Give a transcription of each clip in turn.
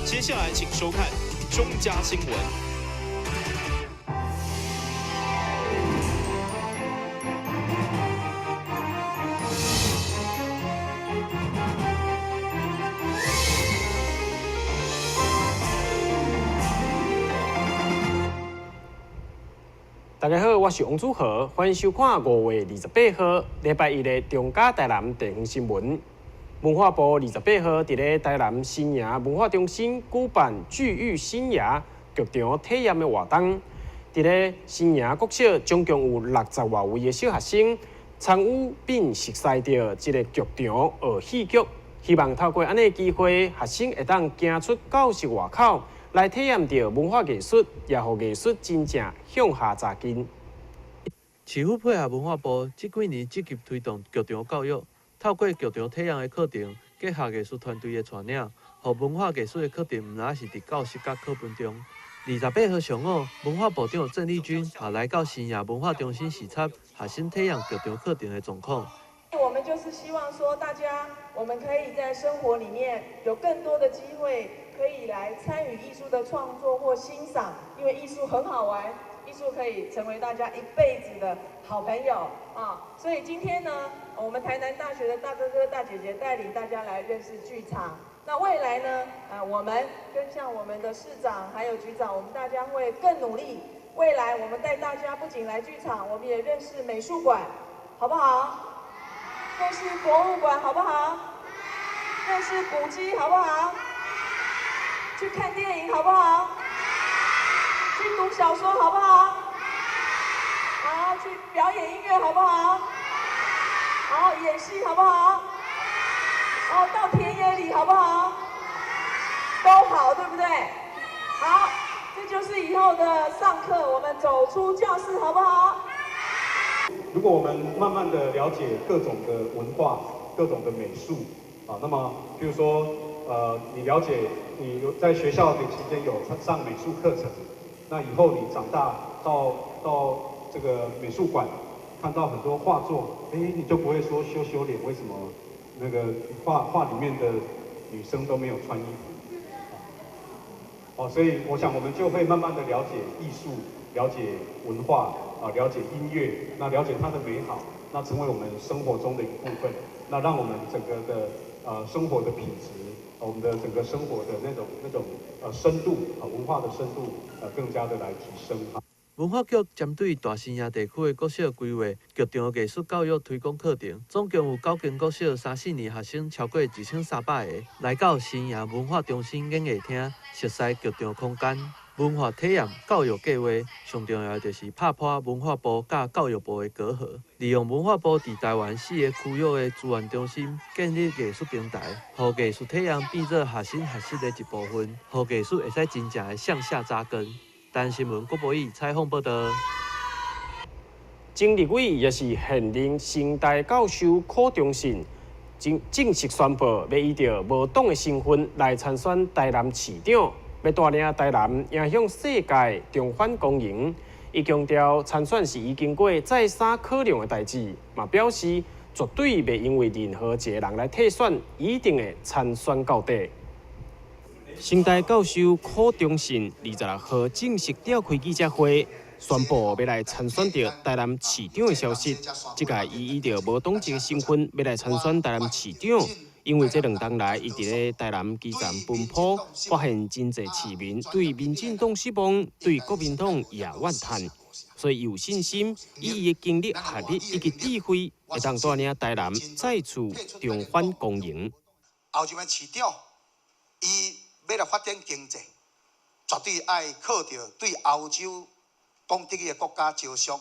接下來請收看中嘉新聞。大家好，我是王祖豪，歡迎收看5月28號禮拜一的中嘉台南地方新聞。文化部28號佇咧台南新營文化中心舉辦劇育新芽劇場體驗的活動。佇咧新營國小，總共有60外位的小學生參與並熟悉著這個劇場學戲劇，希望透過按呢機會，學生會當行出教室外口，來體驗著文化藝術，也予藝術真正向下扎根。市府配合文化部，這幾年積極推動劇場教育，透過劇場體驗的課程，結合藝術團隊的帶領，予文化藝術的課程毋但是佇教室佮課本中。28號上午，文化部長鄭麗君也來到新營文化中心視察學生體驗劇場課程的狀況。我們就是希望說，大家我們可以在生活裡面有更多的機會，可以來參與藝術的創作或欣賞，因為藝術很好玩，藝術可以成為大家一輩子的好朋友啊！所以今天呢，我們台南大學的大哥哥大姐姐帶領大家來認識劇場。那未來呢，我們跟像我們的市長還有局長，我們大家會更努力。未來我們帶大家不僅來劇場，我們也認識美術館，好不好？認識博物館，好不好？認識古蹟，好不好？去看電影，好不好？去讀小說，好不好？好，去表演音樂，好不好？好，演戲，好不好？好，到田野裡，好不好？都好，對不對？好，這就是以後的上課，我們走出教室，好不好？如果我們慢慢的了解各種的文化、各種的美術啊，那麼，譬如說，你了解你在學校的期間有上美術課程，那以後你長大到這個美術館，看到很多畫作，你就不會說羞羞臉，為什麼那個畫畫裡面的女生都沒有穿衣服？哦，所以我想我們就會慢慢的了解藝術，了解文化。啊，了解音樂，那了解它的美好，那成為我們生活中的一部分，那讓我們整個的生活的品質，我們的整個生活的那種深度啊，文化的深度更加的來提升。文化局針對大新營地區的國小規劃劇場藝術教育推廣課程，總共有9間國小3、4年學生超過2300個來到新營文化中心演藝廳，熟悉劇場空間。文化體驗教育計劃上重要的就是拍破文化部佮教育部的隔閡，利用文化部佇台灣4個區域的資源中心建立藝術平台，予藝術體驗變做學生學習的一部分，予藝術會使真正的向下扎根。台新聞郭博義採訪報導。曾立委也是現任成大教授柯中信，正式宣布欲以著無黨的身份來參選台南市長。欲帶領台南迎向世界重返光榮。伊強調參選是伊經過再三考量的代誌，嘛表示絕對袂因為任何一個人來退選，一定會參選到底。成大教授柯中信26號正式召開記者會，宣布欲來參選著台南市長的消息。這屆伊以著無黨籍的身份欲來參選台南市長。因為這兩冬來，伊佇咧台南基層奔波，發現真濟市民對民進黨失望，對國民黨也怨嘆，所以有信心以伊的經歷、學歷以及智慧，會當帶領台南再次重返光榮。後一位市長，伊欲來發展經濟，絕對愛靠著對歐洲講德語的國家招商，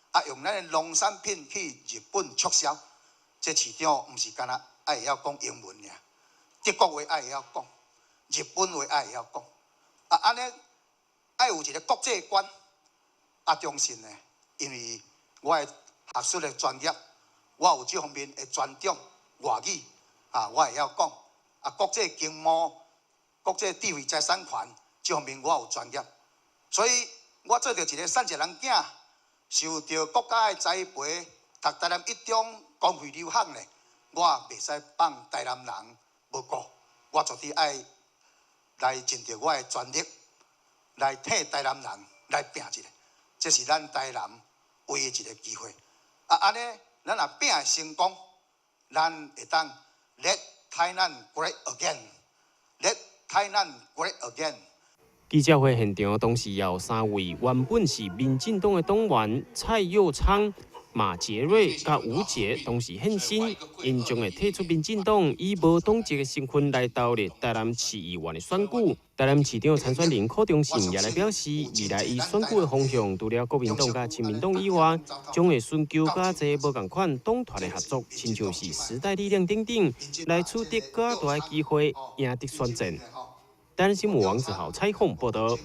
啊，用咱的農產品去日本促銷。這市長毋是干焦愛會曉講英文爾，德國話愛會曉講，日本話愛會曉講，啊，按呢愛有一個國際觀，啊，中信呢，因為我的學術的專業，我有這方面的專長，外語啊，我會曉講，啊，國際經貿、國際智慧財產權這方面我有專業，所以我做著一個善一人囝，受著國家的栽培，讀台南一中公費留學呢。我袂使放台南人無顧，我絕對愛來盡著我的全力，來替台南人來拚一下，這是咱台南唯一一个機會。啊，按呢，咱若拚會成功，咱會當 Let 台南 great again，Let 台南 great again。記者會現場當時有三位原本是民進黨的黨員蔡右昌、馬傑瑞佮吳傑同時現身，𪜶將會退出民進黨，以無黨籍的身份來投入台南市議員的選舉。台南市長參選人柯忠信也來表示，未來伊選舉的方向，除了國民黨佮親民黨以外，將會尋求較濟無仝款黨團的合作，親像是時代力量等等，來取得較大的機會贏得選戰。台南新聞王子豪採訪報道。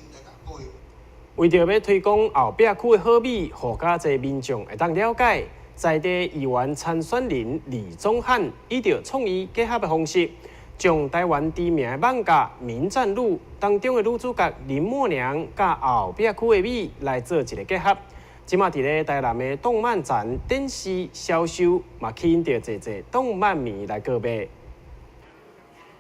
為著欲推廣後壁區的好米，予較濟民眾會當了解，在地議員參選人李宗翰以著創意結合的方式，將台灣知名的艋舺民戰路當中的女主角林默娘，佮後壁區的米來做一个結合。這馬佇咧台南的動漫展展示銷售，嘛吸引著濟濟動漫迷來購買。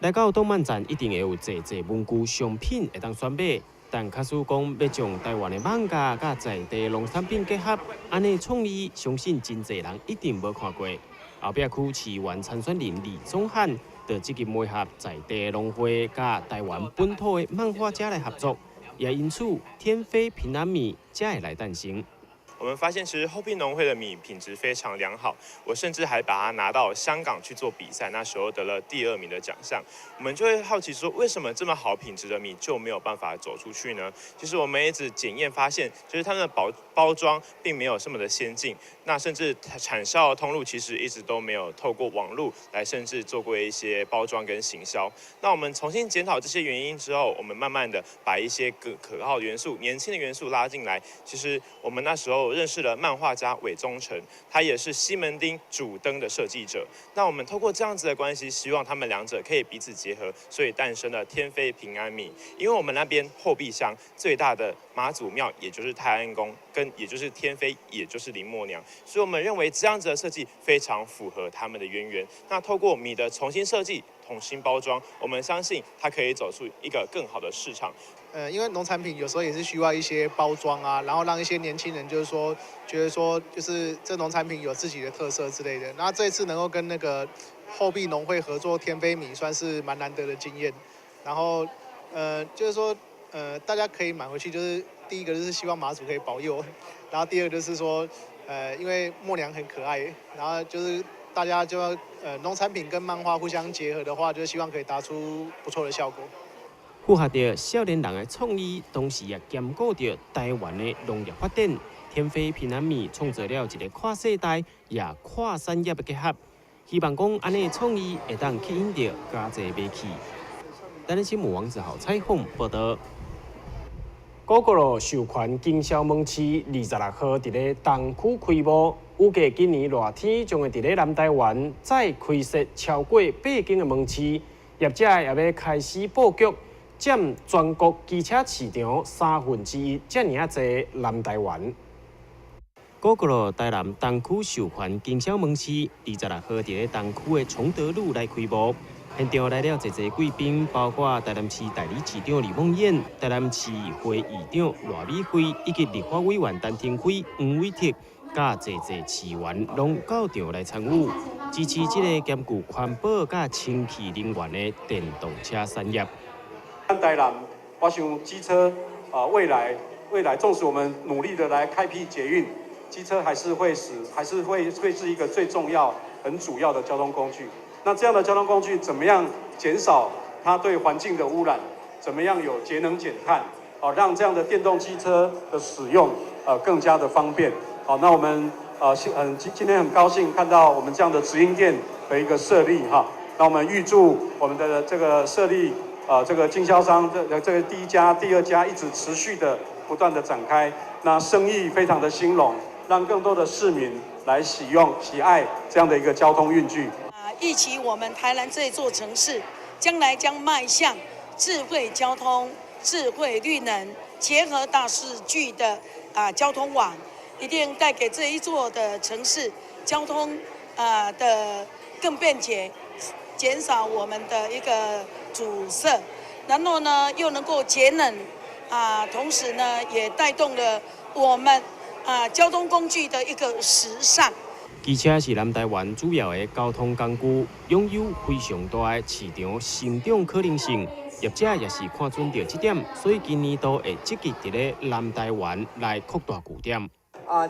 來到動漫展，一定會有濟濟文具商品會當選買。但假使講欲將台灣的艋舺佮在地農產品結合，按呢創意，相信真濟人一定無看過。後壁區市議員參選人李宗翰，就積極媒合在地農會佮台灣本土的漫畫家來合作，也因此天飛平安米才會來誕生。我們發現其實後壁農會的米品質非常良好，我甚至還把它拿到香港去做比賽，那時候得了第二名的獎項。我們就會好奇說，為什麼這麼好品質的米就沒有辦法走出去呢？其實我們一直檢驗發現，就是它們的包裝並沒有這麼的先進，那甚至產銷的通路其實一直都沒有透過網路來，甚至做過一些包裝跟行銷。那我們重新檢討這些原因之後，我們慢慢的把一些可靠的元素、年輕的元素拉進來。其實我們那時候認識了漫畫家韋宗成，他也是西門町主燈的設計者。那我們透過這樣子的關係，希望他們兩者可以彼此結合，所以誕生了天飛平安米。因為我們那邊後壁鄉最大的媽祖廟，也就是泰安宮，跟也就是天妃，也就是林默娘，所以我們認為這樣子的設計非常符合他們的淵源。那透過米的重新設計、重新包裝，我們相信它可以走出一個更好的市場。因為農產品有時候也是需要一些包裝啊，然後讓一些年輕人就是說，覺得說就是這農產品有自己的特色之類的。那這次能夠跟那個後壁農會合作天飛米，算是蠻難得的經驗。然後，就是說，大家可以買回去，就是第一個就是希望媽祖可以保佑，然後第二個就是說，因為默娘很可愛，然後就是大家就要，農產品跟漫畫互相結合的話，就希望可以達出不錯的效果。符合著少年人的創意，同時也兼顧著台灣的農業發展。天飛平安米創造了一个跨世代也跨產業的結合，希望講按呢創意會當吸引著較濟買氣。台南新聞王子豪採訪報道。Gogoro 授權經銷門市26號佇咧東區開幕，預計今年熱天將會佇咧南台灣再開設超過8間的門市，業者也欲開始布局，佔全國機車市場1/3遮爾仔濟南台灣。Gogoro 台南東區授權經銷門市，26號佇咧東區的崇德路來開幕。現場來了濟濟貴賓，包括台南市代理市長李孟諺、台南市會議長賴美惠，以及立法委員陳亭妃、黃偉哲，佮濟濟市員攏到場來參與，支持這个兼具環保佮清氣能源的電動車產業。台南，我想機車啊，未來，縱使我們努力的來開闢捷運，機車還是會是一個最重要、很主要的交通工具。那這樣的交通工具，怎麼樣減少它對環境的污染？怎麼樣有節能減碳？哦，讓這樣的電動機車的使用，更加的方便。好，那我們今天很高興看到我們這樣的直營店的一個設立哈。那我們預祝我們的這個設立，這個經銷商這個第一家、第二家一直持續的不斷的展開，那生意非常的興隆，讓更多的市民來使用、喜愛這樣的一個交通運具。預期我們台南這座城市將來將邁向智慧交通、智慧綠能，結合大數據的交通網，一定帶給這一座的城市交通的更便捷，減少我們的一個阻塞。然後呢又能夠節能，同時呢也帶動了我們交通工具的一個時尚。機車是南台灣主要的交通工具，擁有非常大的市場成長可能性。業者也是看準著這點，所以今年都會積極佇咧南台灣來擴大據點。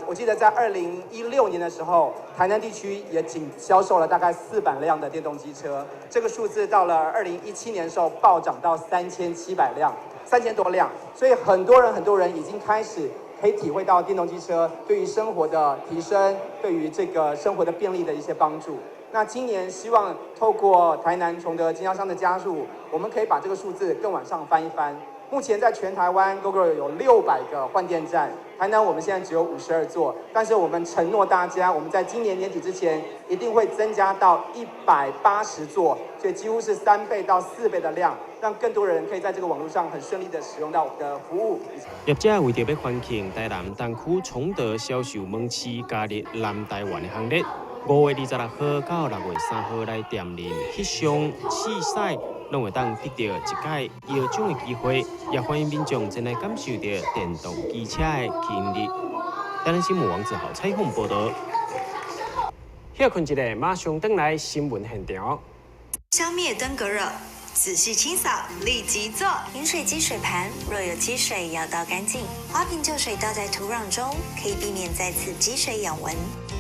我記得在2016年的時候，台南地區也僅銷售了大概400輛的電動機車，這個數字到了2017年的時候暴漲到3700輛，3000多輛，所以很多人已經開始可以體會到電動機車對於生活的提升，對於這個生活的便利的一些幫助。那今年希望透過台南崇德經銷商的加入，我們可以把這個數字更往上翻一翻。目前在全台灣，Gogoro 有600個換電站，台南我們現在只有52座，但是我們承諾大家，我們在今年年底之前一定會增加到180座，所以幾乎是3倍到4倍的量，讓更多人可以在這個網絡上很順利的使用到我們的服務。業者為著欲歡慶台南東區崇德銷售門市加入南台灣的行列，5月26號到6月3號來店裡翕相試駛。攏會當得著一擺搖獎的機會，也歡迎民眾前來感受著電動機車的吸引力。台南新聞王子豪採訪報導。歇睏一下，馬上轉來新聞現場。消滅登革熱，仔細清掃，立即做。飲水機水盤若有積水，要倒乾淨。花瓶舊水倒在土壤中，可以避免再次積水養蚊。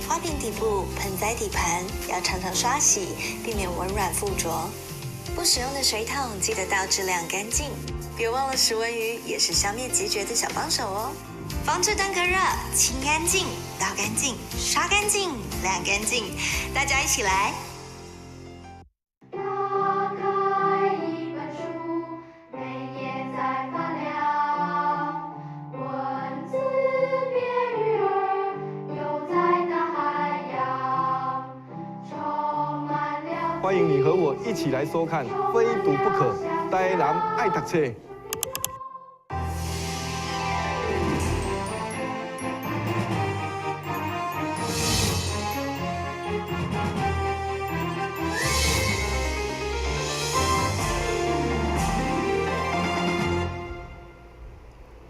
花瓶底部、盆栽底盤要常常刷洗，避免蚊卵附著。不使用的水桶記得倒置晾乾淨，別忘了食蚊魚也是消滅孑孓的小幫手哦。防治登革熱，清乾淨、倒乾淨、刷乾淨、晾乾淨，大家一起來。打開一本書，每頁在發亮，文字變魚兒，游在大海洋，充滿了。歡迎你和我一起來收看《非讀不可》，台南愛讀冊。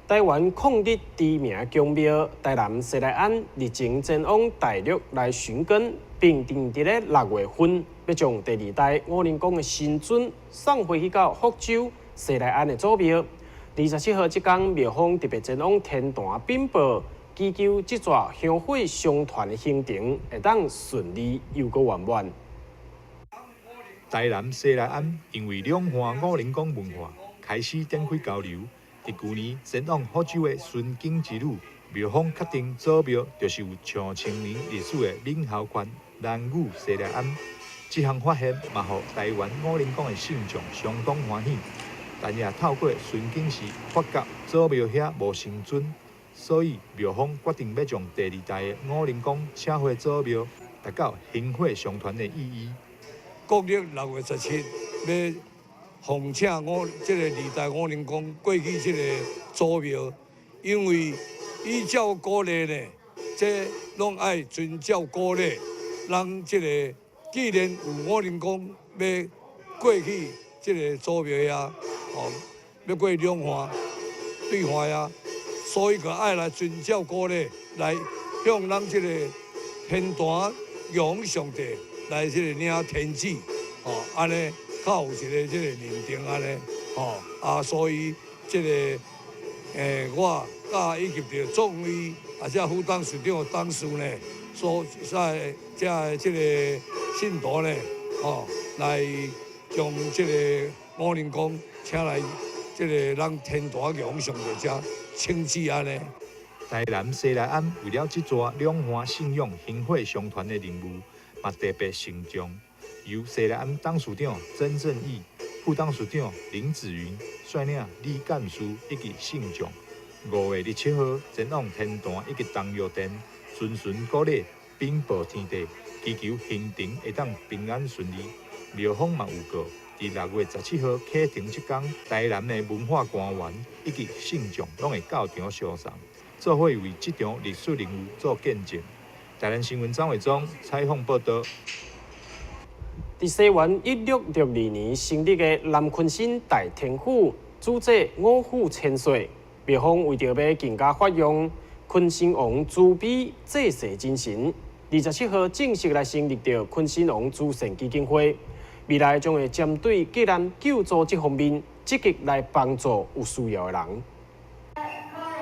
台灣抗日知名宮廟台南西來庵日前前往大陸來尋根，並定佇咧6月份欲將第二代五稜公的神尊送回去到福州西來庵的祖廟。27號這工廟方特別前往天壇稟報，祈求這逝香火相傳的行程會當順利又閣圓滿。台南西來庵因為兩岸五稜公文化開始展開交流。佇舊年前往福州的巡境之旅，廟方確定祖廟就是有上千年歷史的閩侯縣蘭嶼西來庵。這項發現嘛，予台灣五稜公的信眾相當歡喜。但也透過巡境時發覺祖廟遐無神尊，所以廟方決定欲將第二代的五稜公請回祖廟，達到薪火相傳的意義。國曆6月17欲奉請我這個二代五稜公過去這個祖廟，因為依照古禮呢，這攏愛遵照古禮。咱這個既然有五稜公欲過去這個祖廟遐，哦，欲過兩岸對岸遐，所以閣愛來遵照古禮來向咱這個天壇仰上帝來這個領天旨，哦，按呢。較有一個這個認定按呢，吼啊，所以這個我佮以及著眾位啊，這副董事長、董事呢，所在這這個信徒呢，吼來將這個五稜公請來這個咱天壇仰上帝遮請旨按呢。台南西來庵為了這逝兩岸信仰薪火相傳的任務，嘛特別慎重。由西來庵董事長曾正義、副董事長林子雲率領理幹事以及信眾，5月27號前往天壇以及東藥殿，遵循古禮稟報天地，祈求行程會當平安順利。廟方嘛預告，佇6月17號啟程這工，台南的文化官員以及信眾攏會到場相送，做伙為這場歷史任務做見證。台南新聞張偉忠採訪報道。佇西元1662年成立的南鯤鯓大天府，主祭五虎千歲。廟方為著欲更加發揚鯤鯓王慈悲濟世精神，27號正式來成立著鯤鯓王慈善基金會，未來將會針對急難救助這方面，積極來幫助有需要的人。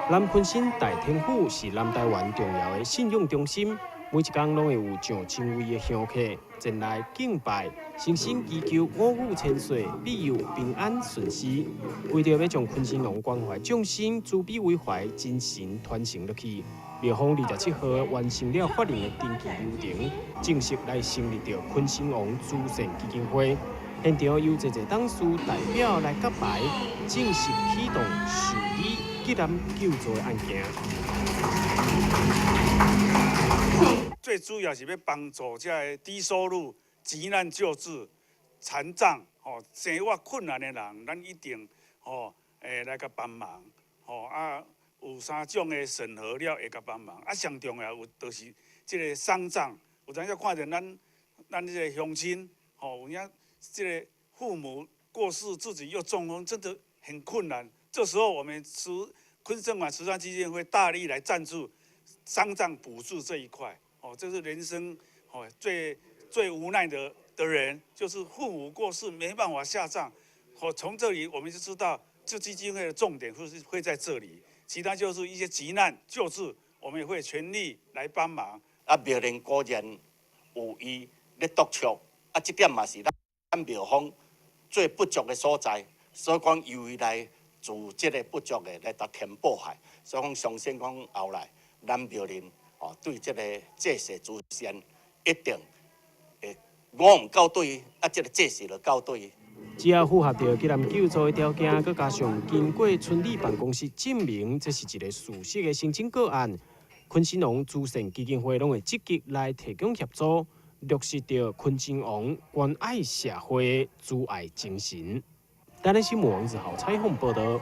南鯤鯓大天府是南台灣重要的信仰中心，每一工攏會有上千位的香客前來敬拜，誠心祈求五虎千歲庇佑平安順遂。為著欲將鯤鯓王關懷眾生、慈悲為懷精神傳承落去，廟方27號完成了法人的登記流程，正式來成立著鯤鯓王慈善基金會。現場由濟濟董事代表來揭牌，正式啟動受理急難救助的案件。最主要是欲幫助這个低收入、急難救助、殘障、吼生活困難的人，咱一定吼會來共幫忙，吼啊有三種的審核了會共幫忙。啊，上重要有就是這个喪葬，有當時看著咱這个鄉親，吼有影這个父母過世，自己又中風，真的很困難。這時候我們鯤鯓王慈善基金會大力來贊助喪葬補助這一塊。哦，這是人生哦最最無奈的人，就是父母過世沒辦法下葬。哦，從這裡我們就知道，這基金會的重點會在這裡，其他就是一些急難救助，我們也會全力來幫忙。啊，廟林果然有伊咧督促，啊，這點嘛是咱廟方最不足的所在，所以講由伊來做這个不足的來共填補下，所以講相信講後來咱廟林哦對這个濟世慈善一定會我毋到對，啊，這个濟世就到對。只要符合著急難救助的條件，閣加上經過村里辦公室證明，這是一个事實的申請個案，鯤鯓王慈善基金會攏會積極來提供協助，落實著鯤鯓王關愛社會的慈愛精神。台南新聞王子豪採訪報導。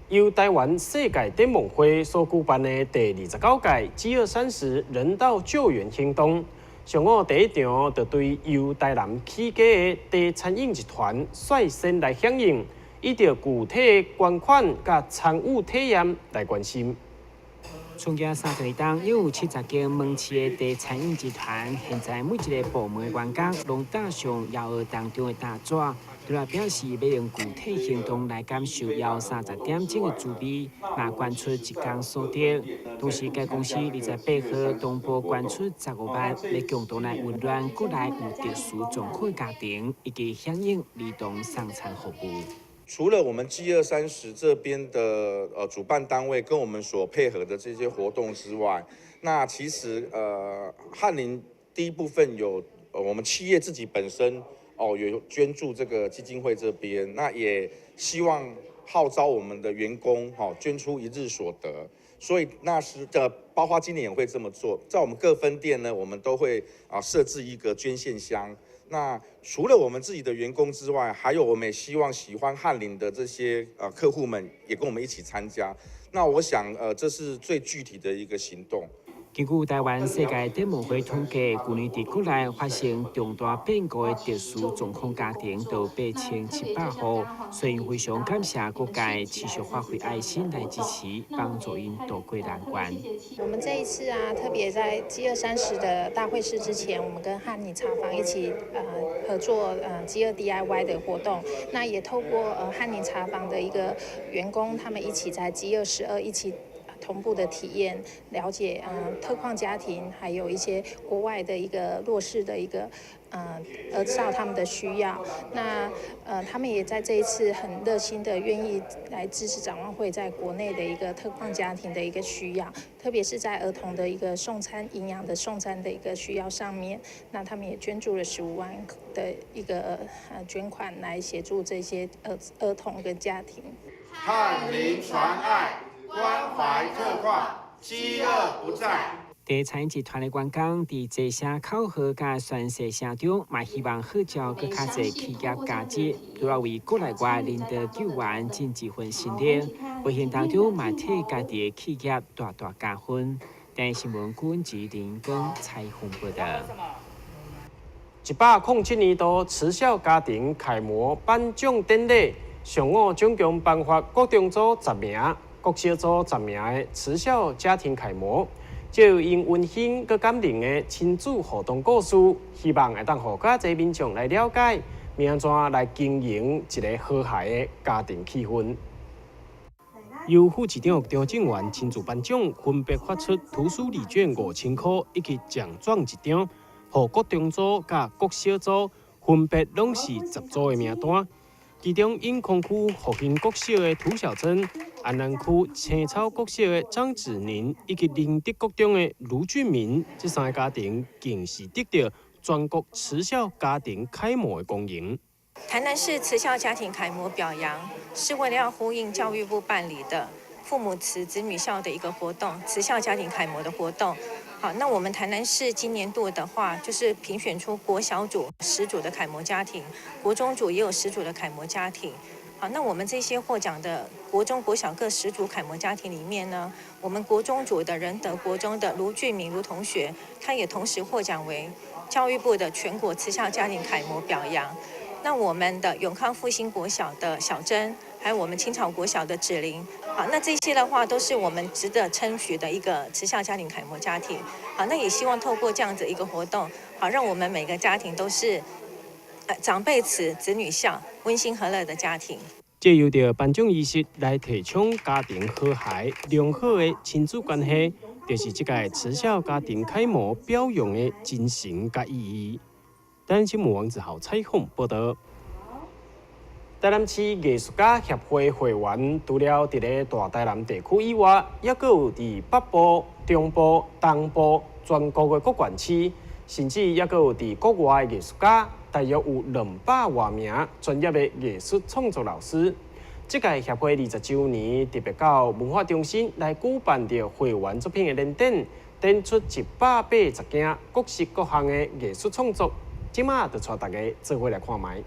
由台灣世界展望會所舉辦的第29屆飢餓三十人道救援行動，上午第一場就對由台南起家的茶餐飲集團率先來響應，以著具體捐款佮參與體驗來關心。創業30年，擁有70間門市的茶餐飲集團，現在每一个部門的員工攏打上飢餓當中的大紙，除了表示欲用具體行動來感受枵30點鐘的滋味，嘛捐出一工所得。同時，該公司28號同步捐出15萬，來共同來溫暖國內有特殊狀況的家庭，以及響應兒童送餐服務。除了我們飢餓三十這邊的主辦單位跟我們所配合的這些活動之外，那其實翰林第一部分有我們企業自己本身哦有捐助這個基金會這邊，那也希望號召我們的員工哈捐出一日所得，所以那是的，包括今年也會這麼做，在我們各分店呢，我們都會啊設置一個捐獻箱。那除了我們自己的員工之外，還有我們也希望喜歡翰林的這些客戶們也跟我們一起參加。那我想這是最具體的一個行動。根據台灣世界展望會統計，去年佇國內發生重大變故的特殊狀況家庭，就8700戶，所以非常感謝各界持續發揮愛心來支持，幫助𪜶渡過難關。我們這一次啊，特別在飢餓三十的大會師之前，我們跟翰林茶坊一起合作飢餓 DIY 的活動，那也透過翰林茶坊的一個員工，他們一起在飢餓12一起同步的體驗，了解特困家庭，還有一些國外的一個弱勢的一個兒少他們的需要。那他們也在這一次很熱心的願意來支持展望會在國內的一個特困家庭的一個需要，特別是在兒童的一個送餐營養的送餐的一個需要上面，那他們也捐助了15萬的一個捐款來協助這些兒童跟家庭。翰林傳愛。關懷特困，飢餓不再。茶餐飲集團的員工佇齊聲口號佮宣誓聲中，嘛希望號召閣較濟企業加入，除了為國內外人道救援盡一份心力，無形當中嘛替家己的企業大大加分。電視新聞郭文吉林光採訪報導。107年度慈孝家庭楷模頒獎典禮，上午總共頒發國中組10名、國小組10名的慈孝家庭楷模，藉由𪜶溫馨閣感人的親子互動故事，希望會當予較濟民眾來了解，按怎來經營一个和諧的家庭氣氛。由副市長張正元親自頒獎，分別發出圖書禮券5000箍以及獎狀一張，予國中組佮國小組分別攏是10組的名單。其中永康區復興國小的涂小珍、安南區青草國小的張子寧以及仁德國中的盧俊明，這三个家庭更是得到全國慈孝家庭楷模的光榮。台南市慈孝家庭楷模表揚，是為了要呼應教育部辦理的父母慈子女孝的一個活動，慈孝家庭楷模的活動。好，那我們台南市今年度的話，就是評選出國小組10組的楷模家庭，國中組也有10組的楷模家庭。好，那我們這些獲獎的國中、國小各10組楷模家庭裡面呢，我們國中組的仁德國中的盧俊明盧同學，他也同時獲獎為教育部的全國慈孝家庭楷模表揚。那我們的永康復興國小的小珍，還有我們青草國小的芷玲，好，那這些的話都是我們值得稱許的一個慈孝家庭楷模家庭。好，那也希望透過這樣子一個活動，好，讓我們每個家庭都是，長輩慈、子女孝、溫馨和樂的家庭。藉由著頒獎儀式來提倡家庭和諧、良好的親子關係，就是這屆慈孝家庭楷模表揚的精神佮意義。台南新聞王子豪採訪報導。台南市藝術家協會會員，除了佇咧大台南地區以外，猶閣有佇北部、中部、東部、全國的各縣市，甚至猶閣有佇國外的藝術家，大約有200外名專業的藝術創作老師。這屆協會20週年特別到文化中心來舉辦著會員作品的聯展，展出180件各式各項的藝術創作。這馬就帶大家做伙來看覓。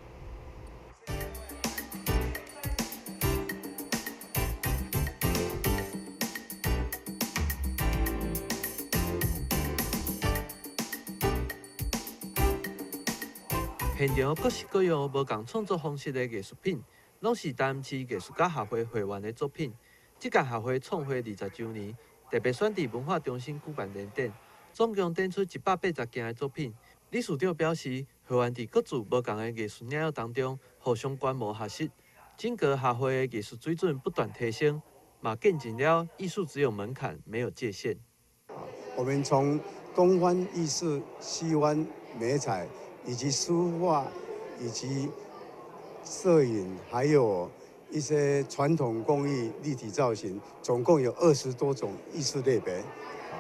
現場各式各樣無仝創作方式的藝術品，攏是台南市藝術家協會會員的作品。這屆協會創會20週年，特別選佇文化中心舉辦聯展，總共展出180件的作品。理事長表示，會員佇各自無仝的藝術領域當中互相觀摩學習，整個協會的藝術水準不斷提升，嘛見證了藝術只有門檻，沒有界限。我們從東方藝術、西方媒材，以及書畫，以及攝影，還有一些傳統工藝、立體造型，總共有20多種藝術類別。啊，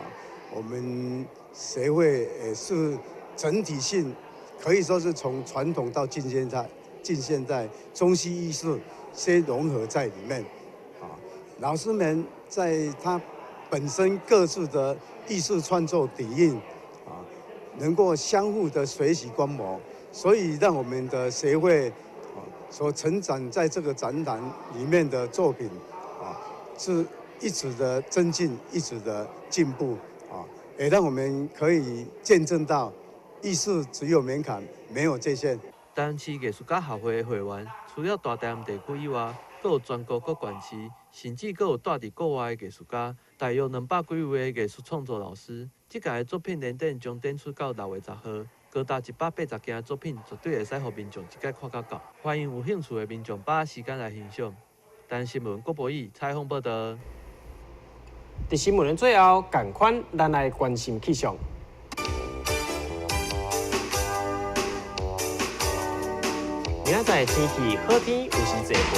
我們協會也是整體性，可以說是從傳統到近現代，近現代中西藝術先融合在裡面。啊，老師們在他本身各自的藝術創作底蘊，啊，能夠相互的學習觀摩，所以讓我們的協會啊所成長在這個展覽裡面的作品，啊，是一直的增進，一直的進步，啊，也讓我們可以見證到。藝術只有門檻，沒有界限。台南市藝術家協會的會員，除了大台南地區以外，閣有全國各縣市，甚至閣有住佇國外的藝術家，大約200幾位的藝術創作老師。這屆的作品聯展將展出到6月10號，高達180件的作品，絕對會使予民眾一概看甲夠。歡迎有興趣的民眾把握時間來欣賞。台南新聞郭博宇採訪報導。佇新聞的最後，仝款咱來關心氣象。明仔載天氣好天，有時濟雲，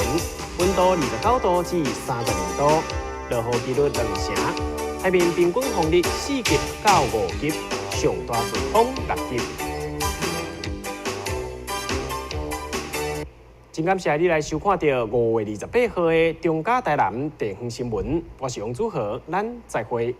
溫度29度至32度，落雨幾率2成。海面平均風力4級到5級，上大陣風6級。真感謝你來收看著5月28號的中嘉台南地方新聞，我是王祖豪，咱再會。